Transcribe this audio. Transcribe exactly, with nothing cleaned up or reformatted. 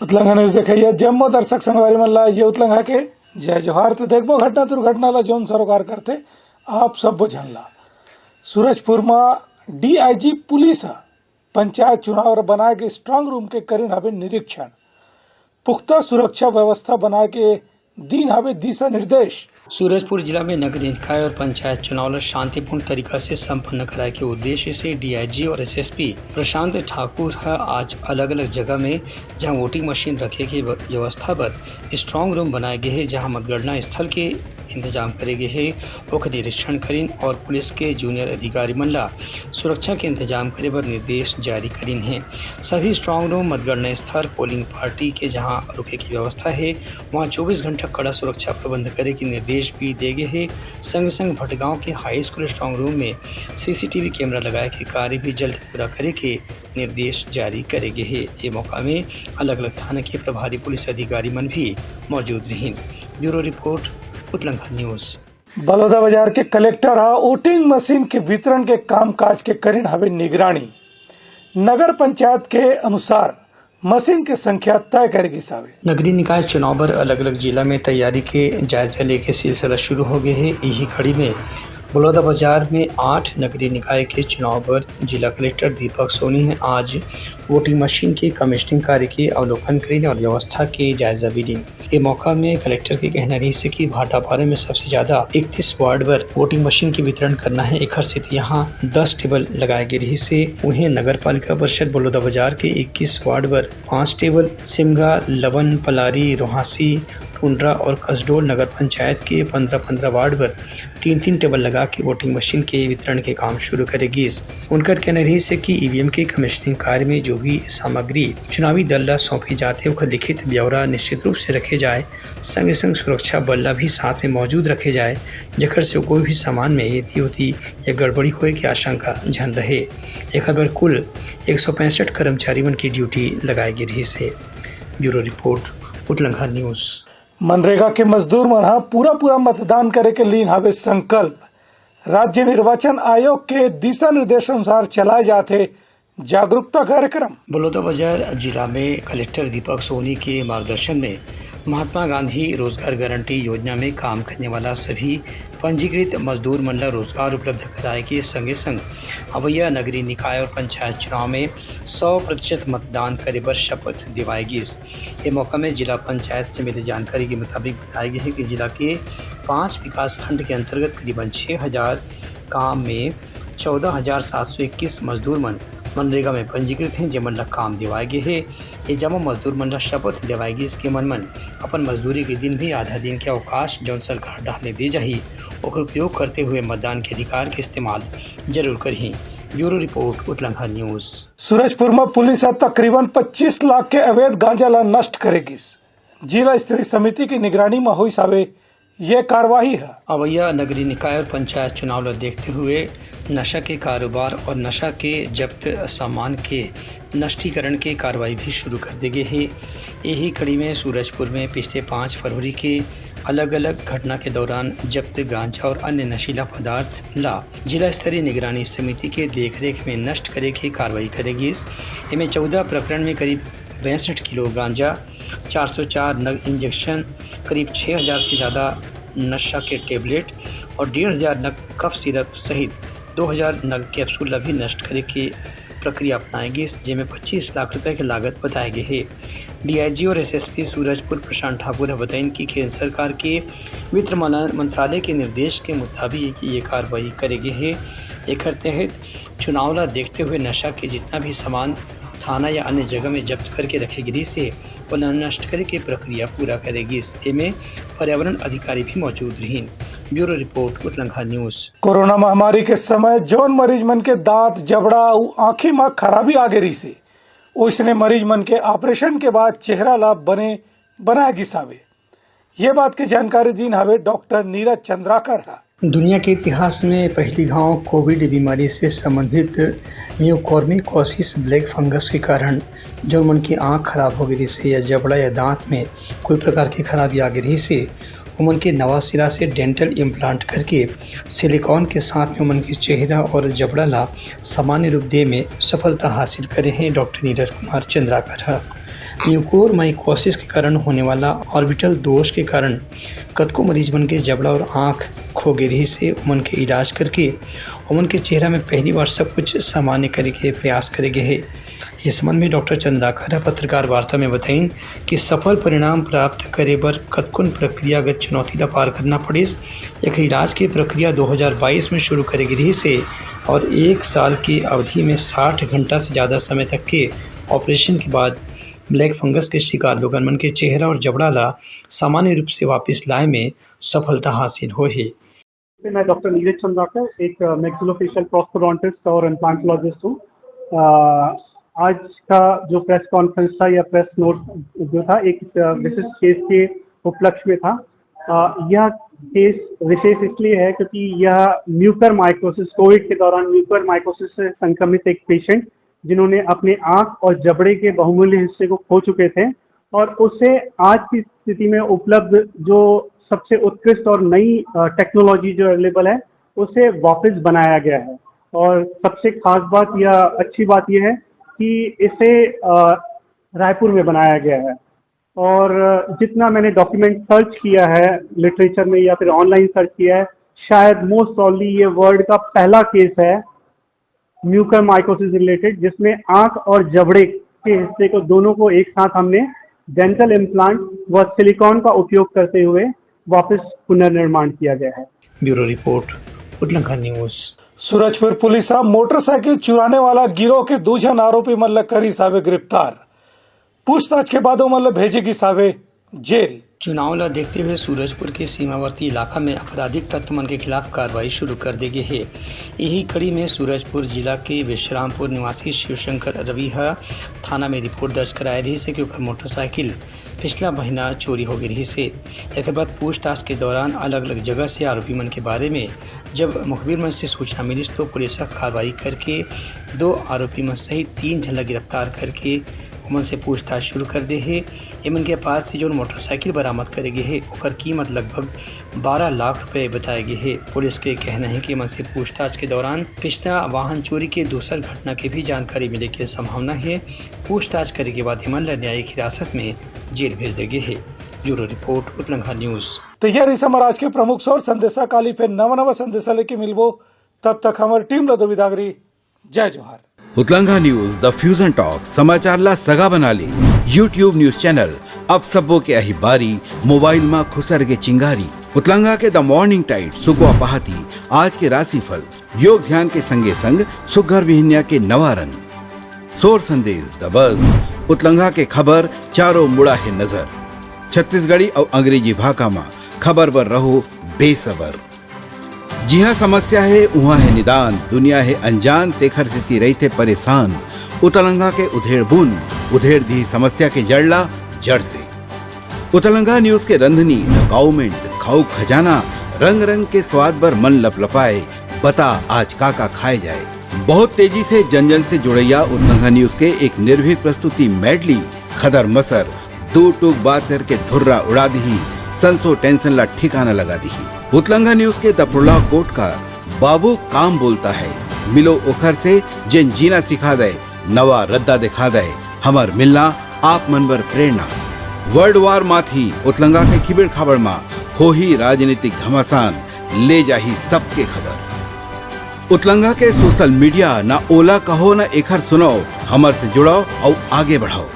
उतलंघा news देखइया जम्मो दर्शक संगवारी मन ला ये उतलंघा के जय जोहार। तो देखबो घटना दुर्घटना ला जौन सरोकार करथे आप सब्बो झन ला। सूरजपुर म डीआईजी पुलिस ह पंचायत चुनाव बर बनाए गे स्ट्रांग रूम के करिन हवे निरीक्षण। पुख्ता सुरक्षा व्यवस्था बनाए के दीन हवे दिशा निर्देश। सूरजपुर जिला में नगरीय निकाय और पंचायत चुनाव ला शांतिपूर्ण तरीका से संपन्न कराए के उद्देश्य से डीआईजी और एसएसपी प्रशांत ठाकुर ह आज अलग-अलग जगह में, जहां वोटिंग मशीन रखे के व्य-, व्यवस्था बर स्ट्रांग रूम बनाए गे हे, जहां मतगणना स्थल के इंतजाम करे गे हे, ओकर निरीक्षण करिन और पुलिस के जूनियर अधिकारी मन ला सुरक्षा के इंतजाम करे बर निर्देश जारी करिन हे। सभी स्ट्रांग रूम, मतगणना स्थल, पोलिंग पार्टी के जहां रुके के व्यवस्था हे, वहां चौबीस घंटा कड़ा सुरक्षा प्रबंध करे के निर्देश भी दे गे हे। संगे संग भटगांव के हाई स्कूल स्ट्रांग रूम में सीसीटीवी कैमरा लगाए के कार्य भी जल्द पूरा करे के निर्देश जारी करे गे हे। ये मौका में अलग-अलग थाना के प्रभारी पुलिस अधिकारी मन भी मौजूद रहिन। ब्यूरो रिपोर्ट, उतलंघा न्यूज। बलौदाबाजार के कलेक्टर ह वोटिंग मशीन के वितरण के कामकाज के करिन हवे निगरानी। नगर पंचायत के अनुसार मशीन के संख्या तय करे गिस हवे। नगरीय निकाय चुनाव बर अलग-अलग जिला में तैयारी के जायजा लेके सिलसिला शुरू हो गए हे। इही कड़ी में बलौदाबाजार में आठ नगरीय निकाय के चुनाव बर जिला कलेक्टर दीपक सोनी ह आज वोटिंग मशीन के कमीशनिंग कार्य के अवलोकन करिन और व्यवस्था के जायजा भी लीन। ये मौका में कलेक्टर के कहना रहिस हे कि भाटापारा में सबसे ज्यादा इकतीस वार्ड बर वोटिंग मशीन के वितरण करना हे, एखर सेती यहाँ दस टेबल लगाए गे रहिस हे। उहें, नगर पालिका परिषद बलौदाबाजार के इक्कीस वार्ड बर पाँच टेबल, सिमगा, लवन, पलारी, रोहासी, टुंड्रा और कसडोल नगर पंचायत के पन्द्रह पन्द्रह वार्ड बर तीन तीन टेबल लगा के वोटिंग मशीन के वितरण के काम शुरू करे गिस। उनकर कहना रहिस हे कि ईवीएम के कमीशनिंग कार्य में जो भी सामग्री चुनावी दल ला सौंपे जाथे, ओकर लिखित ब्यौरा निश्चित रूप से रखे जाए। संगे संग सुरक्षा बल ला भी साथ में मौजूद रखे जाए, जेकर से कोई भी सामान में एती ओती या गड़बड़ी होए के आशंका झन रहे। एकर बर कुल एक सौ पैंसठ कर्मचारी मन की ड्यूटी लगाए गे रहिस हे। ब्यूरो रिपोर्ट, उतलंघा न्यूज। मनरेगा के मजदूर मन ह पूरा पूरा मतदान करे के लीन हवे संकल्प। राज्य निर्वाचन आयोग के दिशा निर्देश अनुसार चलाए जाथे जागरूकता कार्यक्रम। बलौदाबाजार जिला में कलेक्टर दीपक सोनी के मार्गदर्शन में महात्मा गांधी रोजगार गारंटी योजना में काम करने वाला सभी पंजीकृत मजदूर मन ला रोजगार उपलब्ध कराए के संगे संग अवैया नगरीय निकाय और पंचायत चुनाव में सौ प्रतिशत मतदान करे बर शपथ दिवाए गिस। ये मौका में जिला पंचायत से मिले जानकारी के मुताबिक बताया गया है कि जिला के पांच विकास खंड के अंतर्गत करीबन छह हजार काम में चौदह हजार सात सौ इक्कीस मजदूर मन मनरेगा में पंजीकृत हैं, जेमन ला काम दिवाए गे हे। ये जम्मो मजदूर मन ला शपथ दिवाए गिस कि मन मन अपन मजदूरी के दिन भी आधा दिन के अवकाश, जौन सरकार डहार ले दे जाही, ओकर उपयोग करते हुए मतदान के अधिकार के इस्तेमाल जरूर करही। ब्यूरो रिपोर्ट, उतलंघा न्यूज। सूरजपुर म पुलिस ह तकरीबन पच्चीस लाख के अवैध गांजा ला नष्ट करे गिस। जिला स्तरीय समिति के निगरानी म होइस हवे ये कार्रवाई ह। अवैया नगरीय निकाय और पंचायत चुनाव ला देखते हुए नशा के कारोबार और नशा के जब्त सामान के नष्टीकरण के कार्रवाई भी शुरू कर दे गे हे। यही कड़ी में सूरजपुर में पिछले पाँच फरवरी के अलग-अलग घटना के दौरान जब्त गांजा और अन्य नशीला पदार्थ ला जिला स्तरीय निगरानी समिति के देखरेख में नष्ट करे के कार्रवाई करे गिस। एमे चौदह प्रकरण में करीब पैंसठ किलो गांजा, चार सौ चार नग इंजेक्शन, करीब छह हजार से ज्यादा नशा के टेबलेट और डेढ़ हजार नग कफ सिरप सहित दो हजार नग कैप्सूल ला भी नष्ट करे के प्रक्रिया अपनाए गिस, जेमे पच्चीस लाख रुपए के लागत बताए गे हे। डीआईजी और एसएसपी सूरजपुर प्रशांत ठाकुर ह बताइन कि केंद्र सरकार के वित्त मना-, मंत्रालय के निर्देश के मुताबिक ये कार्रवाई करे गे हे। एकर तहत चुनाव ला देखते हुए नशा के जितना भी सामान थाना या अन्य जगह में जब्त करके रखे गिरिस हे, ओला नष्ट करे के प्रक्रिया पूरा करे गिस। एमे पर्यावरण अधिकारी भी मौजूद रहिन। ब्यूरो रिपोर्ट, उतलंघा न्यूज। कोरोना महामारी के समय जौन मरीज मन के दांत, जबड़ा अउ आंखी म खराबी आ गे रिहिस हे, ओइसने मरीज मन के ऑपरेशन के बाद चेहरा ला बने बनाए गिस हावे। ये बात के जानकारी दीन हावे डॉक्टर नीरज चंद्राकर ह। दुनिया के इतिहास में पहली घाव कोविड बीमारी से संबंधित म्यूकोर्मिकोसिस ब्लैक फंगस के कारण जौन मन के आँख खराब हो गे रिहिस हे या जबड़ा या दांत में कोई प्रकार के खराबी आ गे रिहिस हे, ओमन के नवा सिरा से डेंटल इम्प्लांट करके सिलिकॉन के साथ में ओमन के चेहरा और जबड़ा ला सामान्य रूप दे में सफलता हासिल करे हे डॉक्टर नीरज कुमार चंद्राकर ह। म्यूकोरमाइकोसिस के कारण होने वाला ऑर्बिटल दोष के कारण कतको मरीज मन के जबड़ा और आँख खो गे रहिस हे। ओमन के इलाज करके ओमन के चेहरा में पहली बार सब कुछ सामान्य करे के प्रयास करे गे हे। इस संबंध में डॉक्टर चंद्राकर ह पत्रकार वार्ता में बताइन कि सफल परिणाम प्राप्त करे बर कतकोन प्रक्रियागत चुनौती ला पार करना पड़िस। एकर इलाज के प्रक्रिया दो हज़ार बाईस में शुरू करे गे रहिस हे और एक साल की अवधि में साठ घंटा से ज़्यादा समय तक के ऑपरेशन के बाद ब्लैक फंगस के शिकार लोगन मन के चेहरा और जबड़ा ला सामान्य रूप से वापस लाए में सफलता हासिल होए हे। मैं डॉक्टर नीरज चंद्राकर, एक मैक्सिलोफेशियल प्रोस्टोडोंटिस्ट और इम्प्लांटोलॉजिस्ट हूँ। अ, आज का जो प्रेस कॉन्फ्रेंस था या प्रेस नोट जो था, एक अ, विशिष्ट केस के उपलक्ष्य में था। अ, यह केस विशेष इसलिए है क्योंकि यह म्यूकर माइकोसिस, कोविड के दौरान म्यूकर माइकोसिस से संक्रमित एक पेशेंट, जिन्होंने अपने आंख और जबड़े के बहुमूल्य हिस्से को खो चुके थे और उसे आज की स्थिति में उपलब्ध जो सबसे उत्कृष्ट और नई अ, टेक्नोलॉजी जो अवेलेबल है, उसे वापस बनाया गया है। और सबसे खास बात या अच्छी बात यह है कि इसे अ, रायपुर में बनाया गया है। और जितना मैंने डॉक्यूमेंट सर्च किया है लिटरेचर में या फिर ऑनलाइन सर्च किया है, शायद मोस्ट प्रॉब्ली ये वर्ल्ड का पहला केस है म्यूकर माइकोसिस रिलेटेड, जिसमें आंख और जबड़े के हिस्से को, दोनों को एक साथ हमने डेंटल इम्प्लांट व सिलिकॉन का उपयोग करते हुए वापस पुनर्निर्माण किया गया है। ब्यूरो रिपोर्ट, उतलंघा न्यूज। सूरजपुर पुलिस ह मोटरसाइकिल चुराने वाला गिरोह के दू झन आरोपी मन ल करिस हावे गिरफ्तार। पूछताछ के बाद ओमन ल भेजे गिस हावे जेल। चुनाव ला देखते हुए सूरजपुर के सीमावर्ती इलाका में आपराधिक तत्व मन के खिलाफ कार्रवाई शुरू कर दे गे हे। यही कड़ी में सूरजपुर जिला के विश्रामपुर निवासी शिवशंकर रवि ह थाना में रिपोर्ट दर्ज कराए रहिस हे कि ओकर मोटरसाइकिल पिछला महीना चोरी हो गे रहिस हे। एकर बाद पूछताछ के दौरान अलग-अलग जगह से आरोपी मन के बारे में जब मुखबिर मन से सूचना मिलिस, तो पुलिस ह कार्रवाई करके दो आरोपी मन सहित तीन झन ला गिरफ्तार करके ओमन से पूछताछ शुरू कर दे हे। एमन के पास से जौन मोटरसाइकिल बरामद करे गे हे, ओकर कीमत लगभग बारह लाख रुपए बताए गे हे। पुलिस के कहना हे कि एमन से पूछताछ के दौरान पिछला वाहन चोरी के दूसर घटना के भी जानकारी मिले के संभावना हे। पूछताछ करे के बाद एमन ला न्यायिक हिरासत में जेल भेज दे गे हे। ब्यूरो रिपोर्ट, उतलंघा न्यूज। तो ये रहिस हमर आज के प्रमुख सौर संदेशा। काली फिर नवा नवा संदेशा लेके मिलबो, तब तक हमर टीम ला दो विदागरी। जय जोहार। उतलंघा न्यूज, द फ्यूजन टॉक, समाचार ला सगा बना ले। YouTube न्यूज चैनल अब सबो के अही बारी, मोबाइल मा खुसर के चिंगारी। उतलंघा के द मॉर्निंग टाइड, सुकवा पहाती, आज के राशिफल, योग ध्यान के संगे संग सुग्घर बिहनिया के नवा रंग, सोर संदेश, द बज, उतलंघा के खबर, चारों मुड़ा हे नजर। छत्तीसगढ़ी अउ अंग्रेजी भाखा मा खबर बर रहो बेसबर। जिहाँ समस्या हे, उहाँ हे निदान, दुनिया हे अनजान, तेखर सेती रहिथे परेशान। उतलंघा के उधेड़ बुन, उधेड़ दिही समस्या के जड़ ला जड़ से। उतलंघा न्यूज के रंधनी, द गाउमेंट, खाउक खजाना, रंग रंग के स्वाद बर मन लपलपाए, बता आज का का खाए जाए। बहुत तेजी से जन जन से जुड़ैया उतलंघा न्यूज के एक निर्भीक प्रस्तुति मेडली, खदर मसर, दू टूक बात करके धुर्रा उड़ा दिही, संसो टेंशन ला ठिकाना लगा दिही। उतलंघा न्यूज के द प्रोलॉग कोटकार, बाबू काम बोलता है, मिलो ओखर से जेन जीना सिखा दे, नवा रद्दा दिखा दे, हमर मिलना आप मन बर प्रेरणा। वर्ल्ड वार माथी उतलंघा के खिबेड़ खाबड़ मा होही राजनीतिक घमासान, ले जाही सबके खबर। उतलंघा के सोशल मीडिया, ना ओला कहो ना एखर सुनाओ, हमर से जुड़ाओ अउ आगे बढ़ाओ।